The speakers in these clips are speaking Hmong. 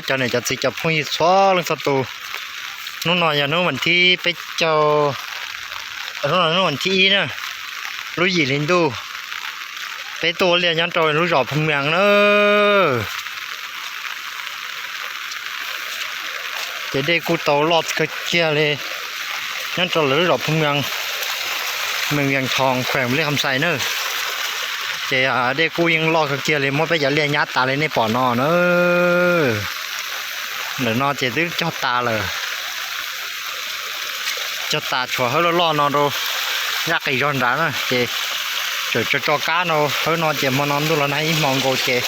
Cov niam cov txiv cov phooj ywg txhua leej txhua tus, hnub no yog hnub vas thib peb caug, hnub no hnub vas thib ib na, lub yim hli ntuj, peb tuaj ua liaj nyob rau lub zos Phu Mwas na. Ces dej kuj tau loj kawg kiag li nyob rau lawv lub zos Phu Mwas, Mws Vias Thoo, khuem Lis Kham Xais na. Ces dej kuj yeej loj kawg kiag li, muab peb cov liaj nyab tas li nej pom no na. Ntawm no ces twb cog tas lawm, cog tas tshuav hawb loj loj no rau zaj qis zog nrad na. Ces tseem tso tso kab no hawb no ces hmo no ntuj los nag ib hmo nkaus ces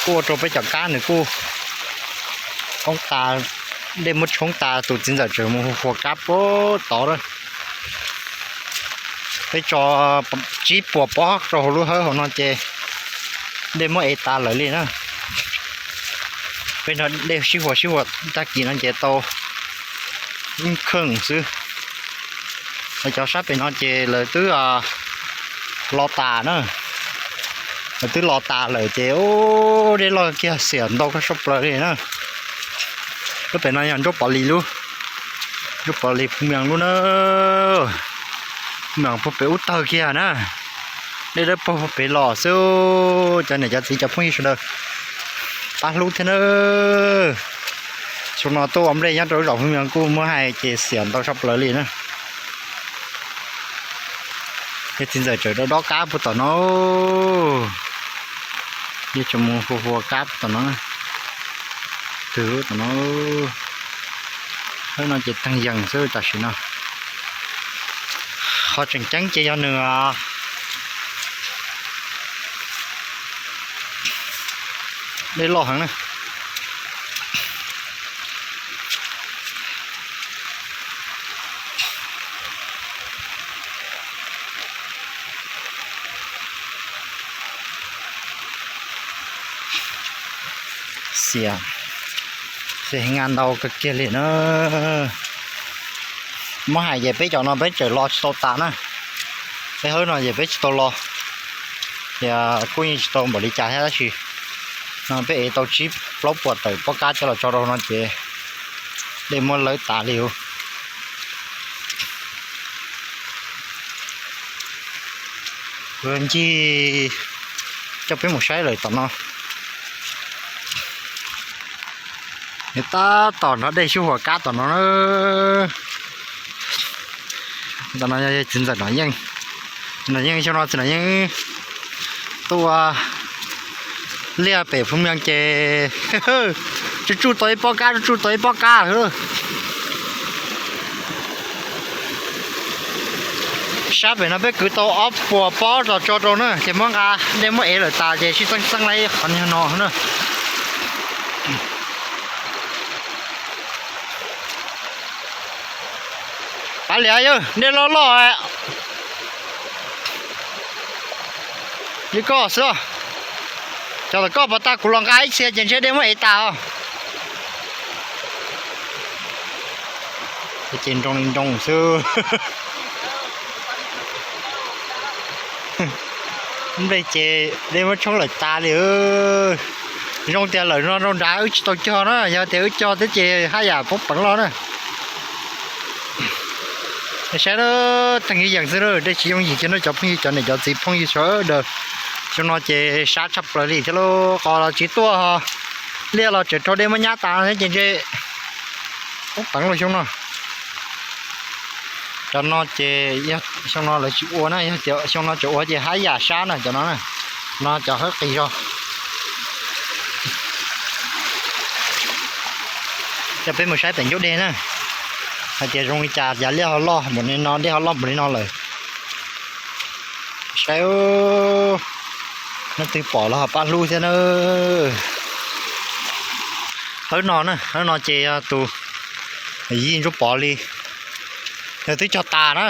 kuj ua rau peb cov kab nws kuj poob tas, dej muab tshoob tas, tus txiv ntxawm tseem mus hu ua kab puag tod lawm. Peb tso tsib puas pob rau hauv lub hawb hauv no ces dej muab ev tas lawm li na. Peb no dej sib huas sib huas tag kis no ces tau ib kheej xwb. Lawv cov sab pem no ces lawv twb lo tas na, lawv twb lo tas lawm ces ub, dej loj kiag xiam ntau koj sab plaws li na. Lub pem no yog Nruab Pov Lis lub, Nruab Pov Lis Phu Mwas lub na. Phu Mwas puag pem ub tawg kiag na. Dej dawb paug puag pem los xwb. Cov niam cov txiv cov phooj ywg sawv daws pab hlub thiab na. Xyoo no tuaj ua nplej nyob rau lub zos Phu Mwas kuj muab hais ces xiam ntau sab plaws li na. Yog txiv ntxawm tseem dob dob kab puag tom no, yeej tseem mus hu ua kab puag tom no, twb tom no. Hawb no ces teeg yees xwb tam sim no. Qhov tseem ceeb ces yog nws dej loj heev na. Xiam, xiam heev ntau kawg kiag li na. Muab hais ces peb cov no peb tseem lo tsis tau tas na. Peb hawb no ces peb tsis tau lo, ces kuj yeej tsis tau npaum li cas thiab tab sis no peb ev tau tsib plaub puas tawm pob kab coj los tso rau no ces dej muab lawb tas li os. Kuv ncig coj peb mus saib lawm tom no. Nws tab tom nrog dej sib huas kab tom no na. Tom no yog txiv ntxawm Nom Yeej. Nom Yeej xyoo no txiv Nom Yeej tuaj ua liaj pem Phu Mwas ces tsuj tsuj tau ib pob kab, tsuj tsuj tau ib pob kab. Sab pem no peb kwv tau ob puas pob los tso rau na ces muab nqa, dej muab ev lawm tas ces sib txeeb txeeb la ib qhov niag no na. Pab liam yawg, dej loj loj li koj xwb. Cov tom koj pov tas kuv los nqa ib txhia ces ntshe dej muab ev tas os. Ces nroo li nroo xwb. Nplej ces dej muab tshoob lawm tas li. Zoo tias lawm no rau nrad wb tsis tau cog na, yog tias wb cog thiab ces haj yam poob peev loj na. Saib teeg yees xwb, dej tsis yooj yim kiag no cov phooj ywg, cov niam cov txiv phooj ywg sawv daws. Xyoo no ces sab tshaj plaws li thiab lauj, qos los tsis tuaj, liaj los tseem raug dej muab nyab tas thiab ces ntshe poob peev lauj xyoo no. Cov no ces xyoo no lawv tsis ua na, yog tias xyoo no tseem ua ces haj yam sab na cov no na. No cov hawb qis zog. Coj peb mus saib pem ncauj dej na, hais tias zoo li cas, yav liaj ho loj npaum li no, dej ho loj npaum li no lawm. Saib, leej twg pom los ho pab hlub thiab na. Hawb no na, hawb no ces yog tus yij Ntsuab Pov li, nws twb cog tas na,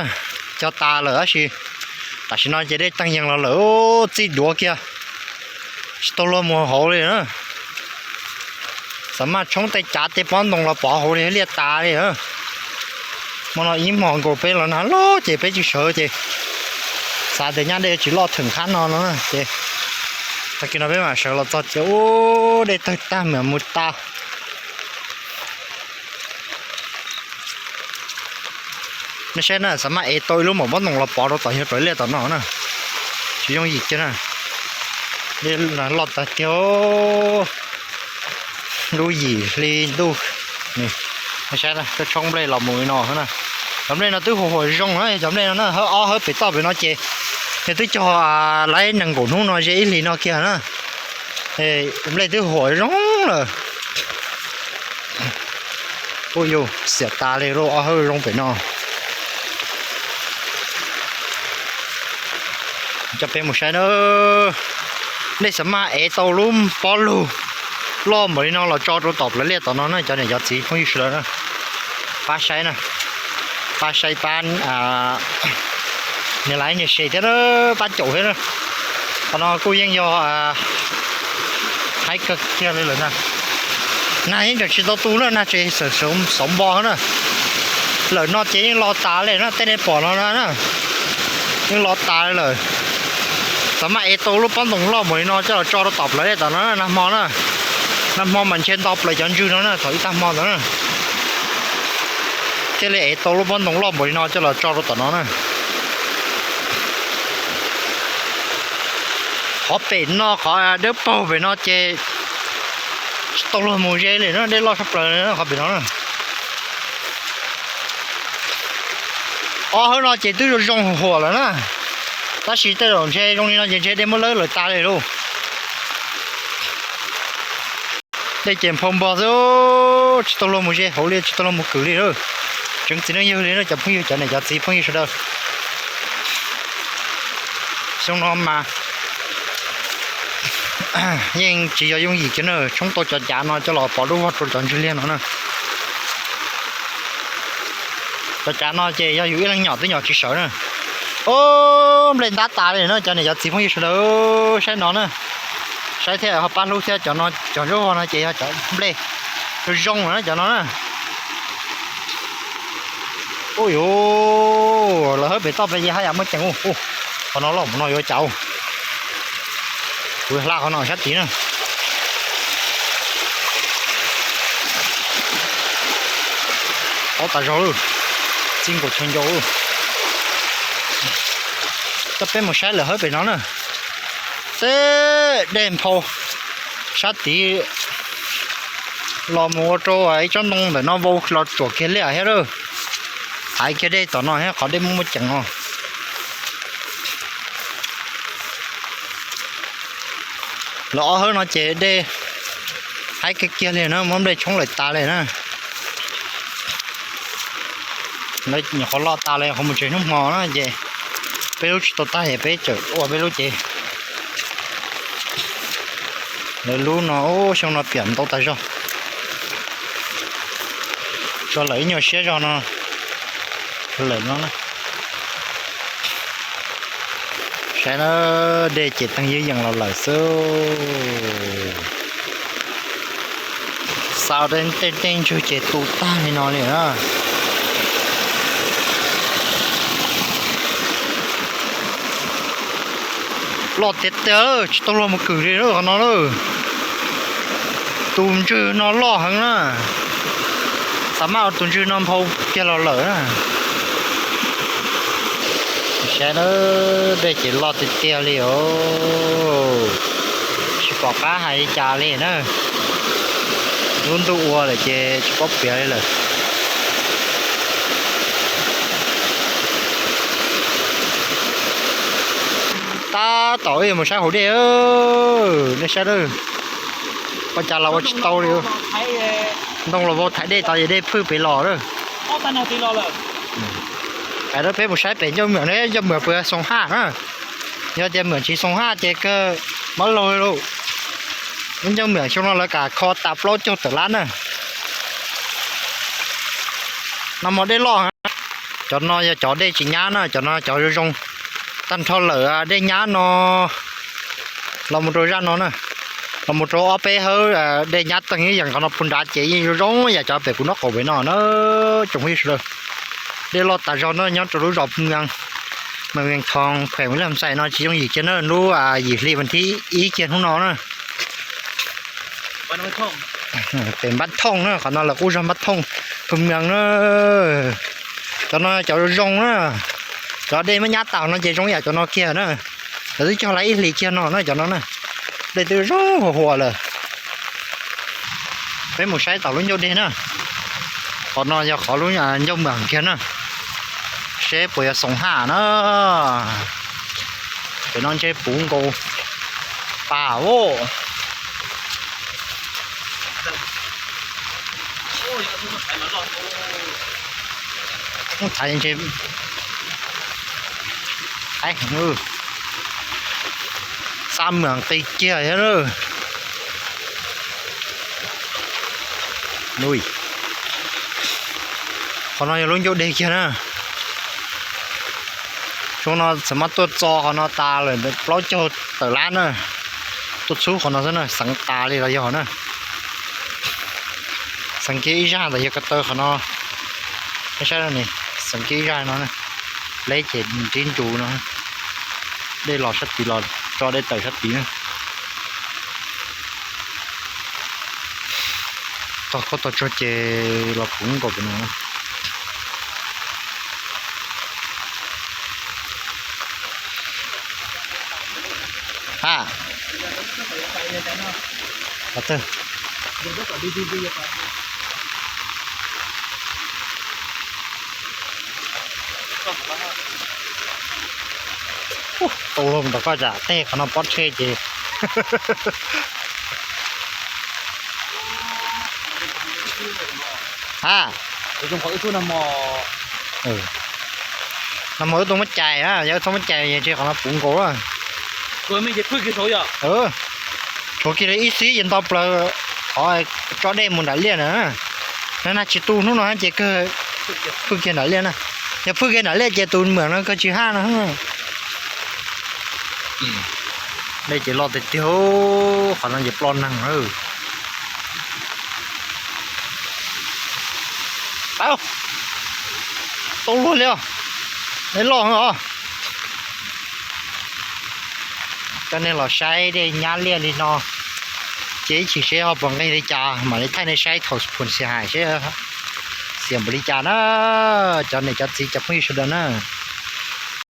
cog tas lawm tab sis tam sim no ces dej teeg yees los lawm, txij duav kiag tsis tau luag mus hauv li na. Xav maj tshoob tej cav tej pob ntoo los pov hauv li liaj tas li. Hmo no ib hmos nkaus peb los nag loj ces peb tsis sawv ces xav tias nyab dej tsis loj theem qab no no ces tag kis no peb mam sawv los txog ces ub dej tawg tag mam mus tas. Nej saib na, xav maj ev tau ib lub maum pob ntoos los pov rau tom yawg plawv liaj tom no na. Tsis yooj yim kiag na. Dej loj tag tiag. Lub yim hli ntuj. Nej saib, tshoob nplej los mus li no na. Cov nplej no twb huam huam zoo na, cov nplej no na, hawb ob hawb pem toj pem no ces nws twb cog laib nees nkaum hnub no ze ib hlis no kiag na. Nplej twb huam zoo lawm. Ua yus xiam tas li lub ob hawb zoo pem no. Coj peb mus saib na. Nej xav maj ev tau lub pob lug loj npaum li no los tso rau tom plawv liaj tom no na cov niam cov txiv phooj ywg sawv daws na. Pab saib na, pab saib pab nias like nias share thiab na, pab caum thiab na. Qhov no kuj yeej yog haib kawg kiag li lawm na. Nag yeej tseem tsis tau tu na, nag tseem xov npo na. Lawm no ces yeej lo tas li na, tej nej pom no na, yeej lo tas li lawm. Xav maj ev tau lub pob ntoos loj npaum li no coj los tso rau tom plawv liaj tom no nag hmo na. Nag hmo mas ntshe nto plaws cov ntswg no na thaum ib tag hmo ntawd na. Thiaj li ev tau lub pob ntoos loj npaum li no coj los tso rau tom no na. Qhov pem no qhov dawb paug pem no ces tsis tau luag mus ze li na, dej loj tshaj plaws qhov pem no na. Ob hawb no ces twb zoo zoo huam huam lawm na, tab sis tej zaum ntshe zoo li no ces ntshe dej muab lawb lawm tas li lauj. Dej ces nphau npog xwb, tsis tau luag mus ze hauv li, tsis tau luag mus kwm li lauj. Tseev txiv neej yawg li na cov phooj ywg, cov niam cov txiv phooj ywg sawv daws. Xyoo no mas yeej tsis yog yooj yim kiag na, tshoob tau cov cav no coj los pov dub vog rau cov ntswg liaj no na. Cov cav no ces yog yus ib leeg nyom twb nyom tsis sawv na. Ob, nplej ntab tas li na cov niam cov txiv phooj ywg sawv daws, saib no na. Saib thiab ho pab hlub thiab, cov no cov ntsub vog no ces yog cov nplej zoo zoo na cov no na. Ub yuv, lawv hawb pem toj pem ces haj yam muaj ceem ub. Qhov no loj mus no yuav cas ub. Kuv hla qhov no sab tid na. Ob tas zog lawm, txij nkaus chaw ncau. Coj peb mus saib lawm hawb pem no na. Teb dej nphau sab tid los mus ua rau ib tsob ntoo ntawm no vau los tsuam kiag liaj thiab lawm. Haiv kiag dej tom no thiab, qhov dej muaj muaj ceem no. Lawv ob hawb no ces dej haib kiag kiag li na, muab nplej tshoob lawm tas li na. Lawv nyuam qhuav lo tas li, qhuav mus tsev hnub hmo na ces peb lub tsis tau tag es peb tseem ua peb lub ces. Lawv lub no xyoo no piam ntau tas zog. Tso lawm ib nyuag siab zog no. Lawm no na. Saib na, dej ces teeg yeej yees los lawm xwb. Xav tej tej ntswg ces tu tag li no li na. Loj tiag tiag, tsis tau luag mus kwm li lawm qhov no lawm. Tus ntswg no loj heev na. Xav maj ua tus ntswg no nphau kiag los lawm na. Saib na, dej ces loj tiag tiag li os. Tsis pom qab hais li cas li na. Lub ntuj ua lawm ces tsis paub piav li lawm. Tab tom mus saib hauv dej, nej saib, ua cas los ua tsis tau li. Ntoo los vau thaiv dej tod, dej phwj pem los lawm. Peb mus saib pem ncauj mwam, ncauj mwam puas xoom haj na. Yog tias mwam tsis xoom haj ces kawg mab laug lauj. Ncauj mwam xyoo no lawv kam kho tas plaub caug tawm lab na. No mas dej loj. Cov no yog cov dej tsis nyab na, cov no cov zoo zoo. Tag nrho lawm dej nyab no los mus rau zaj no na, los mus rau ob peb hawb dej nyab teeg ib yam nkaus no puag nrad ces yeej zoo zoo yam cov pem kuv nraub qaum pem no na. Tsoom phooj ywg sawv daws, dej loj tas zog na, nyob rau lub zos Phu Mia, mas Vias Thoo, khuem Vias Laj Xais no tsis yooj yim kiag na, lub yim hli vas thib ib kiag hnub no na. Pem Npab Thooj na, qhov no lawv kuj zog Npab Thooj, Phu Mia na. Cov no cov zoo na, cov dej muab nyab tau no ces zoo yam cov no kiag na. Lawv twb cog lawm ib hlis kiag no na cov no na. Dej twb zoo huas huas lawm. Peb mus saib tom lub ncauj dej na. Qhov no yog qhov lub ncauj mweem kiag na. Seb puas yuav xoom haj na. Pem no ntshe puv nkaus pas os. Thaiv, xa mweem qis kiag thiab. Qhov no yog lub ncauj dej kiag na. Xyoo no txawm mas tuaj txo qhov no tas lawm plaub caug tawm lab na. Tuaj txhub qhov no xwb na, xeev tas li los yog na. Xeev kiag ib zaj ntawm yog ko taw qhov no. Saib ne, xeev kiag ib zaj no, leb ces ntsib ntu no. Dej los sab tid los tso dej tawm sab tid na. Tog khaub tog tsuag ces los puv nkaus pem no. Ha, tau luag mus tom koj tsam tej qhov no pob tsheb ces. Ha, no mas wb tuaj muab cais na, yog wb txhob muab cais ces qhov no puv nkaus. Tshuav kiag li ib xib ces nto plaws qhov tso dej mus nram liaj na. Na na tsis tu hnub no ces kawg phwj kiag nram liaj na. Yog phwj kiag nram liaj ces tus mweem no kawg tsis haj no. Dej ces loj tiag tiag, qhov no ces ploj neeg lawm. Tau luag li os, dej loj os. Coj nej los saib dej nyab liaj li no, ces ib chim seb ho puas nqig li cas mam li thaij nej saib thaum phuam xia hais seb xiam npaum li cas na. Cov niam cov txiv cov phooj ywg sawv daws na,